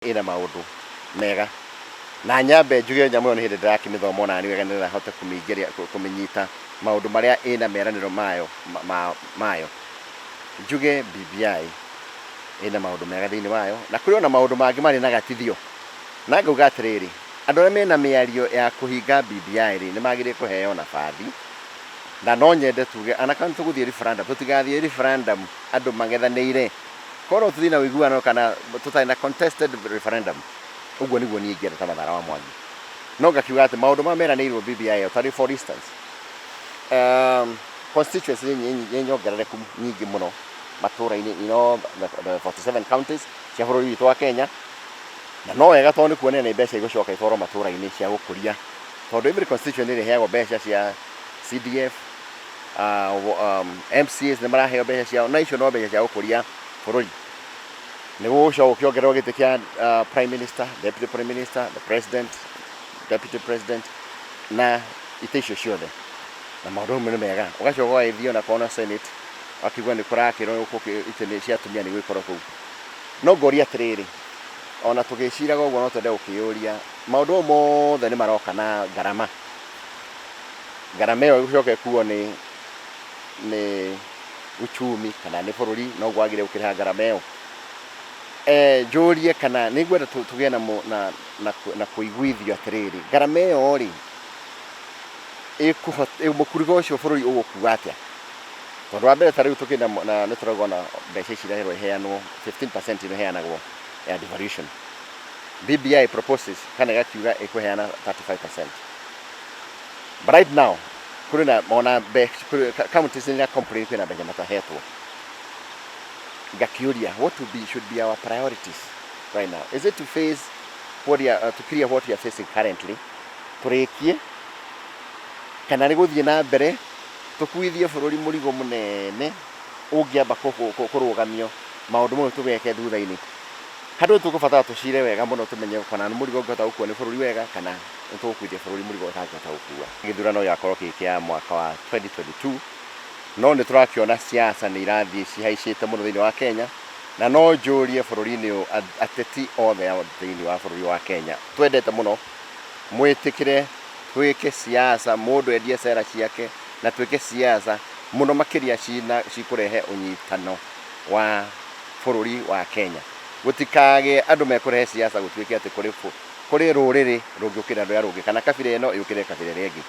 Ĩna maũndũ mega na nyambe njuge nyamũ ĩyo nĩ hĩndĩ ndĩrakĩmĩthoma ona niĩ wega nĩgetha hote kũmĩingĩria, kũmĩnyita maũndũ marĩa ĩna meranĩro mayo mayo. Njuge BBI ĩna maũndũ mega thĩinĩ wayo na kũrĩ ona maũndũ mangĩ marĩ na gatithio. Na ngauga atĩrĩrĩ, andũ arĩa mena mĩario ya kũhinga BBI rĩ, nĩ magĩrĩire kũheo nabathi. Na no nyende tuge ona kana nĩ tũgũthiĩ referendum, tũtigathiĩ referendum andũ mang'ethanĩire. Korwo tũthiĩ na ũiguano kana tũtarĩ na contested referendum, ũguo nĩguo niĩ ingĩenda ta Mathara wa Mwangi. No ngakiuga atĩ maũndũ marĩa meranĩirwo BBI ĩyo, ta rĩu for instance, constituency nĩ nyongerereku nyingĩ mũno matũra-inĩ in all the 47 counties cia bũrũri witũ wa Kenya. Na no wega tondũ nĩ kuonania nĩ mbeca igũcoka itwarwo matũra-inĩ cia gũkũria, tondũ every constituency nĩ ĩrĩheagwo mbeca cia CDF, MCAs nĩ maraheo mbeca ciao, na icio no mbeca cia gũkũria bũrũri. Nĩ gũgũcoka gũkĩongererwo gĩtĩ kĩa Prime Minister, Deputy Prime Minister, the President, Deputy President na itĩ icio ciothe, na maũndũ mamwe nĩ mega. Ũgacoka ũgagĩthiĩ ona kona Senate, ũgakĩigua nĩ kũrakĩrwo itĩ cia atumia nĩ igũgĩkorwo kũu. No ngoria atĩrĩrĩ, ona tũgĩciraga ũguo no twende gũkĩyũria, maũndũ mau mothe nĩ maroka na ngarama. Ngarama ĩyo ĩgũcoka ĩkuo nĩ uchumi kana nĩ bũrũri, noguo wagĩrĩire gũkĩrĩha ngarama ĩyo. Njũrie kana nĩ ngwenda tũgĩe na kũiguithio atĩrĩrĩ, ngarama ĩyo rĩ, mũkurigo ũcio bũrũri ũgũkua atĩa? Tondũ wa mbere ta rĩu tũkĩrĩ na nĩ tũrauga ona mbeca ici irahĩrwo iheanwo 15% ĩno ĩheanagwo ya devaluation. BBI proposes kana ĩgakiuga ĩkũheana 35%. But right now kũrĩ na ona counties nĩ complain kwĩna mbeca matahetwo. Ngakĩũria, what to be should be our priorities right now? Is it to face what we are, to clear what we are facing currently, tũrĩkie, kana nĩ gũthiĩ na mbere tũkuithie bũrũri mũrigo mũnene ũngĩamba kũrũgamio, maũndũ mamwe tũgeke thutha-inĩ? Handũ tũkũbatara tũcire wega mũno tũmenye kana nĩ mũrigo ũngĩhota gũkuo nĩ bũrũri wega kana nĩ tũgũkuithia bũrũri mũrigo ũtangĩhota gũkua. Gĩthurano gĩgakorwo kĩ kĩa mwaka wa 2022, no nĩ tũrakĩona siasa nĩ irathiĩ cihaicĩte mũno thĩinĩ wa Kenya, na no njũrie bũrũri-inĩ ũyũ ateti othe a thĩinĩ wa bũrũri wa Kenya twendete mũno, mwĩtĩkĩre twĩke siasa, mũndũ endie cera ciake na twĩke siasa mũno makĩria cina cikũrehe ũnyitano wa bũrũri wa Kenya. Gũtikagĩe andũ mekũrehe siasa gũtuĩke atĩ kũrĩ rũrĩrĩ rũngĩũkĩrĩra rũrĩa rũngĩ kana kabira ĩno yũkĩrĩre kabira ĩrĩa ĩngĩ.